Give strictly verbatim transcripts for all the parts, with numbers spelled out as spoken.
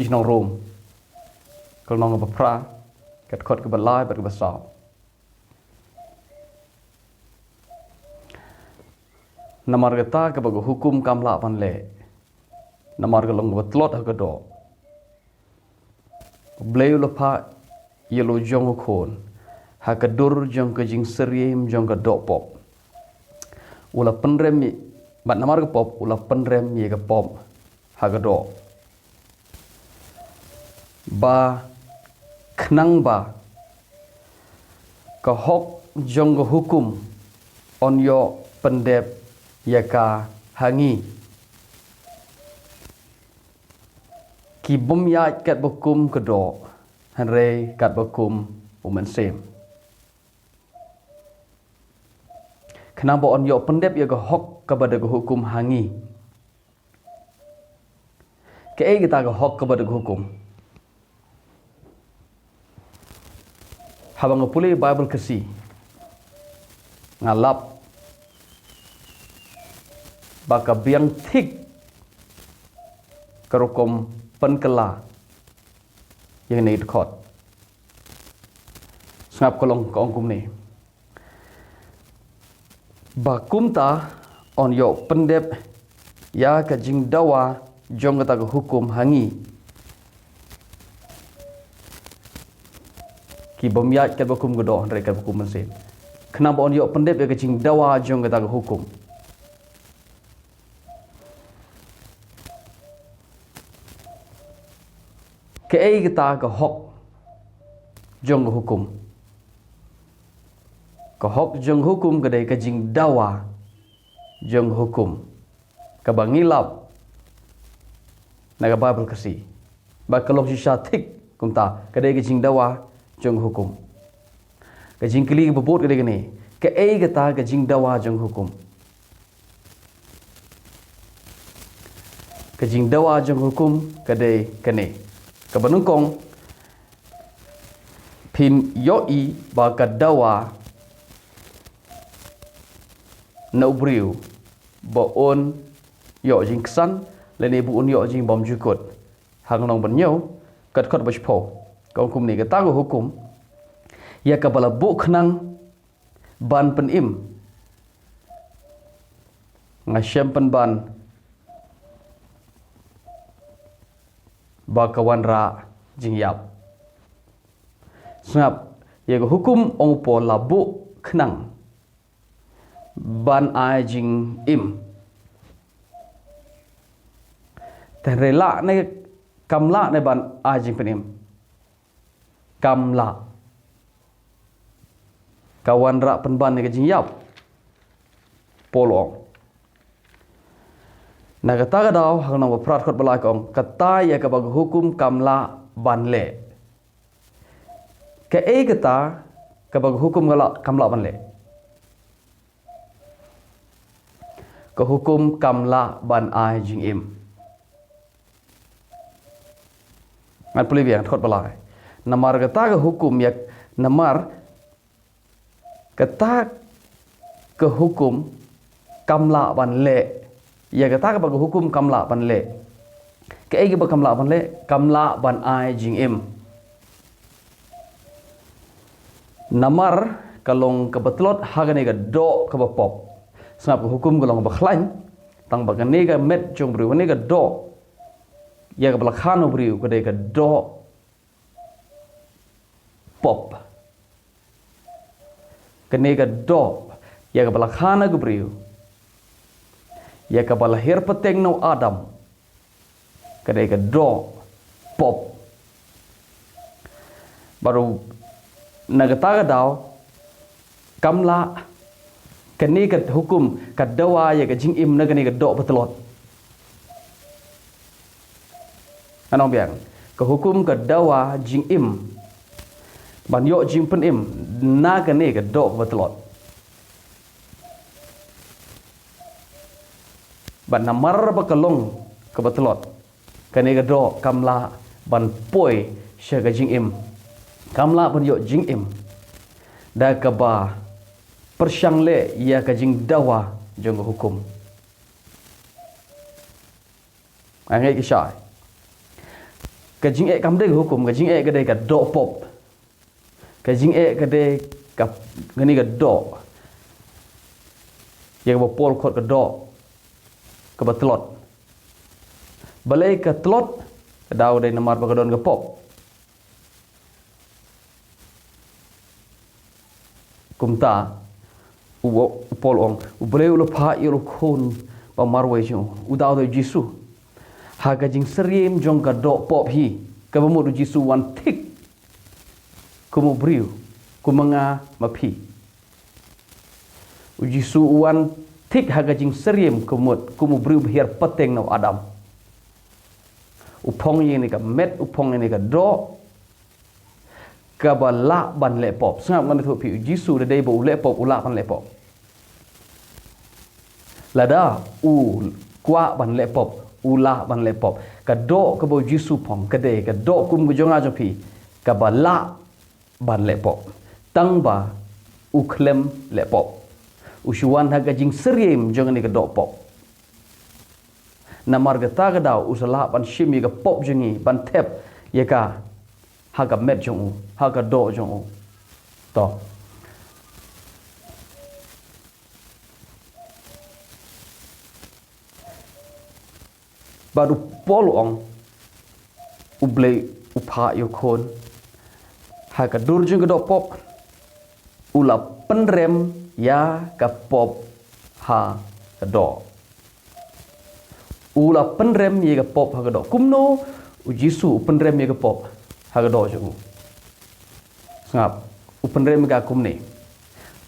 Shnong Rom, ka lynnong kaba phra, ka dkhot kaba lai bad kaba saw. Namar kata kaba ka hukum kam lah ban leh, namar ka long kaba tlot ha ka doh. U Blei u la phah ïa la u jong u khun ha ka dur jong ka jingsyriem jong ka doh pop. U la pynrem ïa, bad namar ka pop u la pynrem ïa ka pop ha ka doh, ba khnang ba ka hok jong ka hukum un ïoh pyndep ïa ka ha ngi, ki bym ïaid katba kum ka doh, hynrei katba kum u Mynsiem. Khnang ba un ïoh pyndep ïa ka hok kaba da ka hukum ha ngi. Kaei kata ka hok kaba da ka hukum? Haba nga pule Baibl Khasi, nga lap ba ka biang thik ka rukom pynkylla ïa kane ka dkhot. Sngap, ka long, ka ong kumne: Ba kumta un ïoh pyndep ïa ka jingdawa jong kata ka hukum ha ngi, ki bym ïaid katba kum ka doh, hynrei katba kum u Mynsiem. Khnang ba un ïoh pyndep ïa ka jingdawa jong kata ka hukum. Kaei kata ka hok jong ka hukum? Ka hok jong ka hukum ka dei ka jingdawa jong ka hukum, kaba ngi lap na ka Baibl Khasi, ba ka long shisha thik kumta, ka dei ka jingdawa jong ka hukum. Ka jingkylli kaba bud ka dei kane: kaei kata ka jingdawa jong ka hukum? Ka jingdawa jong ka hukum ka dei kane: kaba nyngkong, phin ïohi ba ka dawa na u briew ba un ïoh jingksan lane ba un ïoh jingbymjukut ha ka lynnong ba hynñiew, ka dkhot ba shiphew, ka ong kumne: Kata ka hukum ïa kaba la buh khnang ban pynim, nga shem pynban ba ka wanrah jingïap. Sngap, ïa ka hukum, ong u Paul, la buh khnang ban ai jingim. Te hynrei lah ne kam lah ne ban ai jingpynim? Kam lah. Ka wanrah pynban ïa ka jingïap, Paul u ong. Na kata ka daw, ha ka lynnong ba phra, dkhot ba lai, ka ong: Kata ïa kaba ka hukum kam lah ban leh. Kaei kata kaba ka hukum ka lah, kam lah ban leh? Ka hukum kam lah ban ai jingim. Ngan pule biang, dkhot ba lai: Namar kata ka hukum ïa, namar kata ka hukum kam lah ban leh. Ïa kata kaba ka hukum kam lah ban leh. Kaei kaba kam lah ban leh? Kam lah ban ai jingim. Namar ka long kaba tlot ha kane ka doh kaba pop. Sngap, ka hukum ka long kaba khlaiñ, tang ba kane ka met jong u briew, kane ka doh ïa kaba la khan u briew, ka dei ka doh pop. Kane ka doh ïa kaba la khan ha u briew, ïa kaba la hiar pateng na u Adam, ka dei ka doh pop. Bad u, na kata ka daw, kam lah kane ka hukum ka dawa ïa ka jingim na kane ka doh ba tlot. Ngan ong biang, ka hukum ka dawa jingim, ban ïoh jingpynim na kane ka doh kaba tlot. Bad namar ba ka long kaba tlot, kane ka doh kam lah ban poi sha ka jingim. Kam lah ban ïoh jingim da kaba pyrshang leh ïa ka jingdawa jong ka hukum. Nga ngeit ki shai, Ka jingeh kam dei ka hukum, ka jingeh ka dei ka doh pop. Ka jingeh ka dei ka, kane ka doh. Ïa kaba u Paul u khot ka doh kaba tlot. Balei ka tlot? Ka daw dei namar ba ka don ka pop. Kumta, u, u Paul u ong, U Blei u la phah ïa u Khun ba marwei jong u, uta u dei u Jisu, ha ka jingsyriem jong ka doh pop hi. Kaba mut u Jisu u wan thik kum u briew, kum ma nga ma phi. U Jisu u wan thik ha ka jingsyriem, kaba mut kum u briew ba hiar pateng na u Adam. U phong ïa kane ka met, u phong ïa kane ka doh, kaba lah ban leh pop. Sngap, ngan ïathuh phi, u Jisu da dei ba u leh pop, u lah ban leh pop. Lada u kwah ban leh pop, u lah ban leh pop. Ka doh kaba u Jisu u phong ka dei ka doh kum ka jong nga jong phi, kaba lah ban leh pop. Tang ba u khlem leh pop, u shu wan ha ka jingsyriem jong kane ka doh pop. Namar kata ka daw u sa lah ban shim ïa ka pop jong ngi, ban thep ïa ka ha ka met jong u, ha ka doh jong u. To. Bad u Paul u ong, U Blei u phah ïa u Khun ha ka dur jong ka doh pop, u la pynrem ïa ka pop ha ka doh. U la pynrem ïa ka pop ha ka doh. Kumno u Jisu u pynrem ïa ka pop ha ka doh jong u? Sngap, u pynrem ïa ka kumne.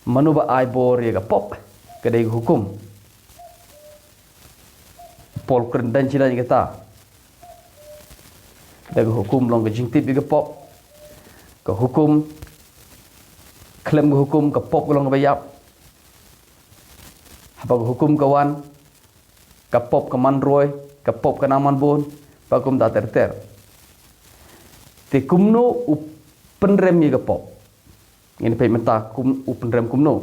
Mano ba ai bor ïa ka pop? Ka dei ka hukum. Paul u kren dang shi dang ïa kata. Ka dei ka hukum long ka jingtip ïa ka pop. Ka hukum, khlem ka hukum ka pop ka long kaba ïap. Haba ka hukum ka wan, ka pop ka man roi, ka pop ka nang man bun, bad kumta ter ter. Te kumno u pynrem ïa ka pop? Ngin peit mynta kum u pynrem kumno.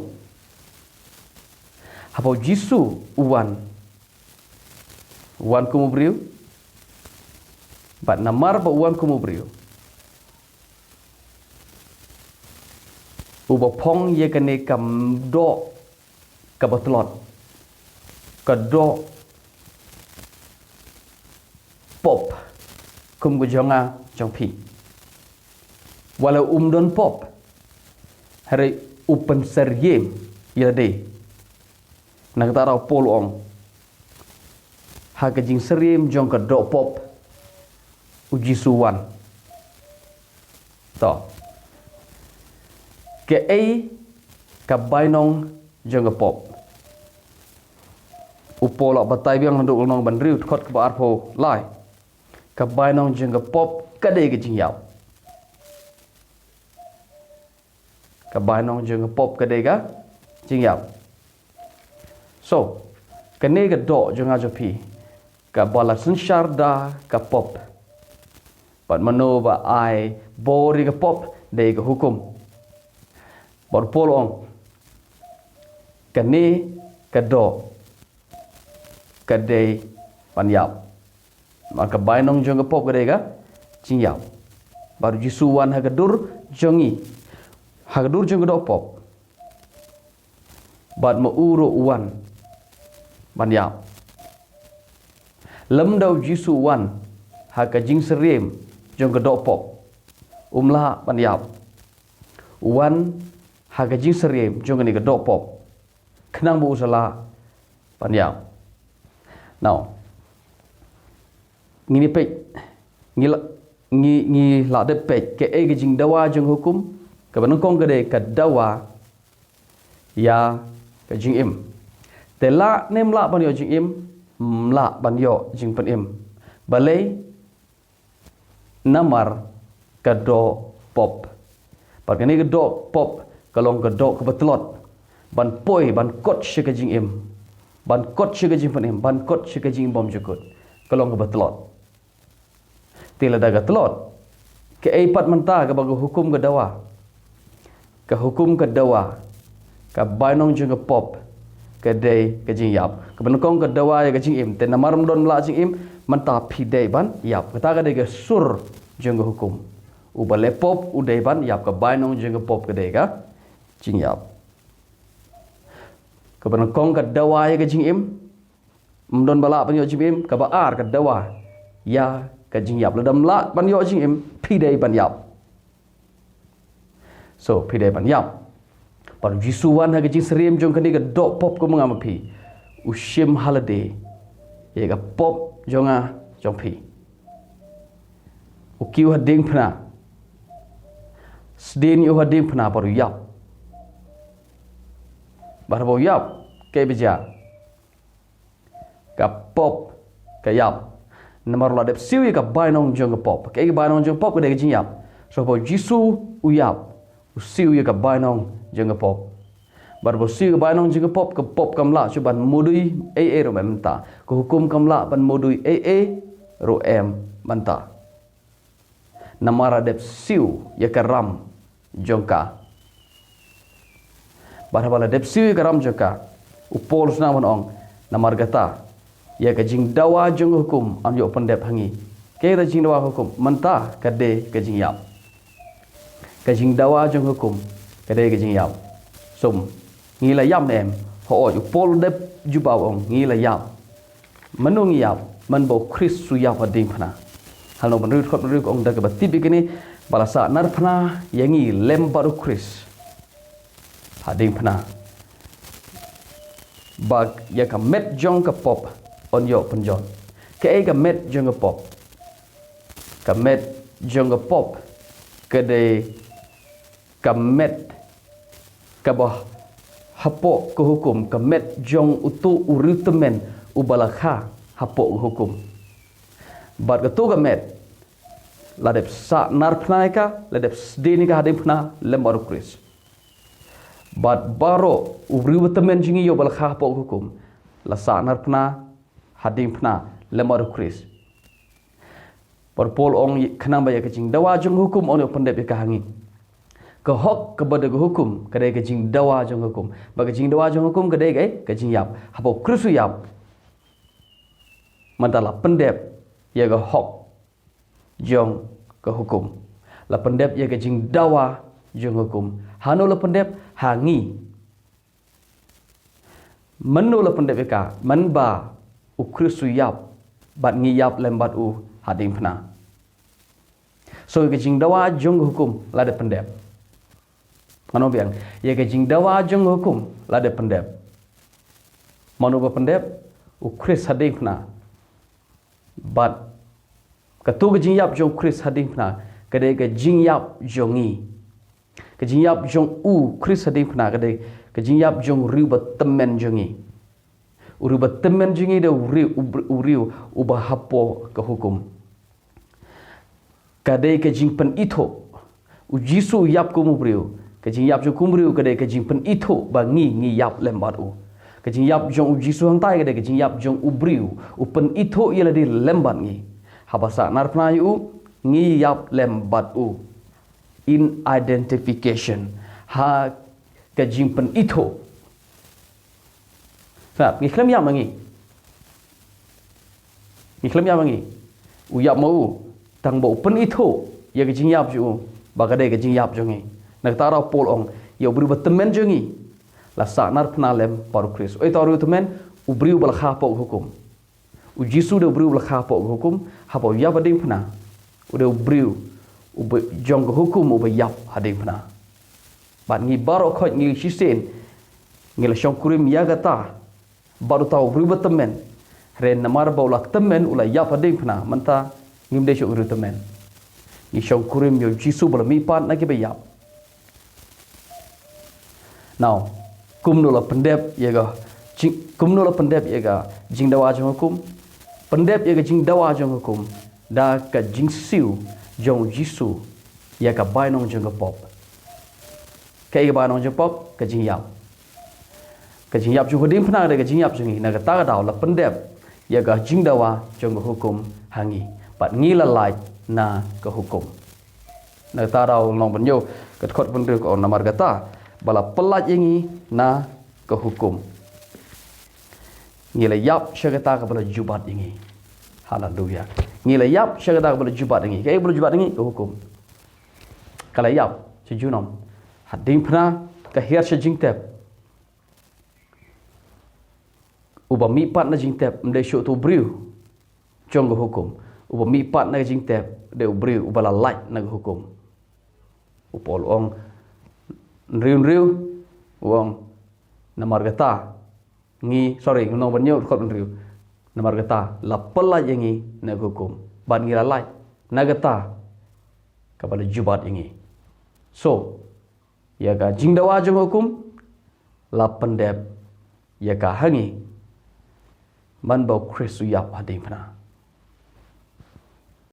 Haba u Jisu u wan, u wan kum u briew, bad namar ba u wan kum u briew, uba phong ïa kane ka doh kaba tlot, ka doh pop kum ka jong nga jong phi. Wat la um don pop, hynrei u pynsyriem ïa lade. Na kata u Paul u ong, ha ka jingsyriem jong ka doh pop u Jisu u wan. To. Kaei ka bainong jong ka pop? U Paul u la batai biang naduh lynnong ba hynriew, dkhot kaba arphew lai. Ka bainong jong ka pop ka dei ka jingïap. Ka bainong jong ka pop ka dei ka jingïap. So, kane ka doh jong nga jong phi, kaba la synshar da ka pop. Bad mano ba ai bor ïa ka pop? Dei ka hukum. Bad u Paul u ong, kane ka doh ka dei ban ïap. Namar ka bainong jong ka pop ka dei ka jingïap. Bad u Jisu u wan ha ka dur jong ngi, ha ka dur jong ka doh pop. Bad ma u ruh u wan ban ïap. Lymda u Jisu u wan ha ka jingsyriem jong ka doh pop, um lah ban ïap. U wan ha ka jingsyriem jong kane ka doh pop, khnang ba u sa lah ban ïap. Now, ngin ïa peit, ngi la, ngi, ngi la dep peit kaei ka jingdawa jong ka hukum. Kaba nyngkong ka dei ka dawa ïa ka jingim. Te lah ne ym lah ban ïoh jingim? Ym lah ban ïoh jingpynim. Balei? Namar ka doh pop. Bad kane ka doh pop ka long ka doh kaba tlot ban poi, ban kot sha ka jingim, ban kot sha ka jingpynim, ban kot sha ka jingim bymjukut. Ka long kaba tlot. Te lada ka tlot, kaei pat mynta kaba ka hukum ka dawa? Ka hukum ka dawa, ka bainong jong ka pop ka dei ka jingïap. Kaba nyngkong ka dawa ïa ka jingim. Te namar ym don, ym lah jingim, Mynta phi dei ban ïap. Kata ka dei ka sur jong ka hukum. Uba leh pop u dei ban ïap, ka bainong jong ka pop ka dei ka jingïap. Kaba nyngkong ka dawa ïa ka jingim. Ym don ba lah ban ïoh jingim. Kaba ar ka dawa ïa ka jingïap. Lada ym lah ban ïoh jingim, phi dei ban ïap. So, phi dei ban ïap. Bad u Jisu wan ha ka jingsyriem jong kane ka doh pop kum nga ma phi. U shim ha lade ïa ka pop jong nga, jong phi. U kiew ha diengphna. Sdien ïa u ha diengphna bad u ïap. Bad haba u ïap, kaei ba jia? Ka pop ka ïap. Namar la dep siew ïa ka bainong jong ka pop. Kaei ka bainong jong ka pop? Ka dei ka jingïap. So haba u Jisu u ïap, u siew ïa ka bainong jong ka pop. Bad haba u siew ïa ka bainong jong ka pop, ka pop kam lah shuh ban mudui ei ei ruh mynta. Ka hukum kam lah ban mudui ei ei ruh mynta. Namar la dep siew ïa ka ram jong ka. Bad haba la dep siew ïa ka ram jong ka, u Paul u sdang ban ong, namar kata ïa ka jingdawa jong ka hukum yn ïoh pyndep ha ngi. Kaei ka jingdawa hukum? Mynta ka dei ka jingïap. Ka jingdawa jong ka hukum ka dei ka jingïap. Sum, ngi la ïap ne em? Hooid, u Paul u dep jubab, ong, ngi la ïap. Mano ngi ïap? Mynba u Khrist u ïap ha diengphna. Haba ngi nang ban riewkhot ban riewkhot, ong da kaba tip ïa kane, ba la sahnarphna ïa ngi lem bad u Khrist ha diengphna, ba ïa ka met jong ka pop yn ïoh pynjot. Kaei ka met jong ka pop? Ka met jong ka pop ka dei ka met kaba hapoh ka hukum, ka met jong uto u riewtymmen uba la kha hapoh ka hukum. Bad kato ka met la dep sahnarphna ïa ka, la dep sdien ïa ka ha diengphna lem bad u Khrist. Bad baroh u riewtymmen jong ngi uba la kha hapoh ka hukum la sahnarphna ha diengphna lem bad u Khrist. Bad u Paul u ong, khnang ba ïa ka jingdawa jong ka hukum yn ïoh pyndep ïa ka ha ngi. Ka hok kaba da ka hukum ka dei ka jingdawa jong ka hukum. Bad ka jingdawa jong ka hukum ka dei ka, ka jingïap. Haba u Khrist u ïap, mynta la pyndep ïa ka hok jong ka hukum. La pyndep ïa ka jingdawa jong ka hukum. Hano la pyndep? Ha ngi. Mano la pyndep ïa ka? Mynba u Khrist u ïap bad ngi ïap lem bad u ha diengphna. So ïa ka jingdawa jong ka hukum la dep pyndep. Ngan ong biang, ïa ka jingdawa jong ka hukum la dep pyndep. Mano ba pyndep? U Khrist ha diengphna. Bad kato ka jingïap jong u Khrist ha diengphna ka dei ka jingïap jong ngi. Ka jingïap jong u Khrist ha diengphna ka dei ka jingïap jong u riewtymmen jong ngi. U riewtymmen jong ngi dei u riew, u br-, u riew uba hapoh ka hukum. Ka dei ka jingpynithuh. U Jisu u ïap kum u briew. Ka jingïap jong u kum u briew ka dei ka jingpynithuh ba ngi, ngi ïap lem bad u. Ka jingïap jong u Jisu hangtai ka dei ka jingïap jong u briew. U pynithuh ïa lade lem bad ngi. Haba sahnarphna ïa u, ngi ïap lem bad u. In identification. Ha ka jingpynithuh. Sngap, ngi khlem ïap ma ngi. Ngi khlem ïap ma ngi. U ïap ma u, tang ba u pynithuh ïa ka jingïap jong u ba ka dei ka jingïap jong ngi. Na kata ka daw u Paul u ong, ïa u briew ba tymmen jong ngi la sahnarphna lem bad u Khrist. Uei uta u riewtymmen? U briew ba la kha hapoh ka hukum. U Jisu u dei u briew ba la kha hapoh ka hukum, haba u ïap ha diengphna, u dei u briew uba jong ka hukum uba ïap ha diengphna. Bad ngi baroh khoit ngi shisien ngi la shongkurim ïa kata bad uta u briew ba tymmen. Hynrei namar ba u la tymmen, u la ïap ha diengphna, mynta ngim dei shuh u riewtymmen. Ngi shongkurim ïa u Jisu ba la mihpat na kiba ïap. Now, kumno la pyndep ïa ka jing-, kumno la pyndep ïa ka jingdawa jong ka hukum? Pyndep ïa ka jingdawa jong ka hukum da ka jingsiew jong u Jisu ïa ka bainong jong ka pop. Kaei ka bainong jong ka pop? Ka jingïap. Ka jingïap jong u ha diengphna ka dei ka jingïap jong ngi. Na kata ka daw la pyndep ïa ka jingdawa jong ka hukum ha ngi. Bad ngi la lait na ka hukum. Na kata ka daw u nongpynïoh ka dkhot pynriew ka ong, namar kata ba la pyllait ïa ngi na ka hukum, ngi la ïap sha kata kaba la ju bat ïa ngi. Haleluya. Ngi la ïap sha kata kaba la jubab ïa ngi. Kaei kaba la jubab ïa ngi? Ka hukum. Ka la ïap sha junom. Ha diengphna ka hiar sha jingtep. Uba mihpat na jingtep ym dei shuh utu u briew jong ka hukum. Uba mihpat na ka jingtep dei u briew uba la lait na ka hukum. U Paul u ong, hynriew hynriew, u ong, namar kata ngi, sorry, ngi ong ban ïoh dkhot hynriew. Namar kata la pyllait ïa ngi na ka hukum, bad ngi la lait na kata kaba la jubab ïa ngi. So ïa ka jingdawa jong ka hukum la pyndep ïa ka ha ngi, man ba u Khrist u ïap ha diengphna.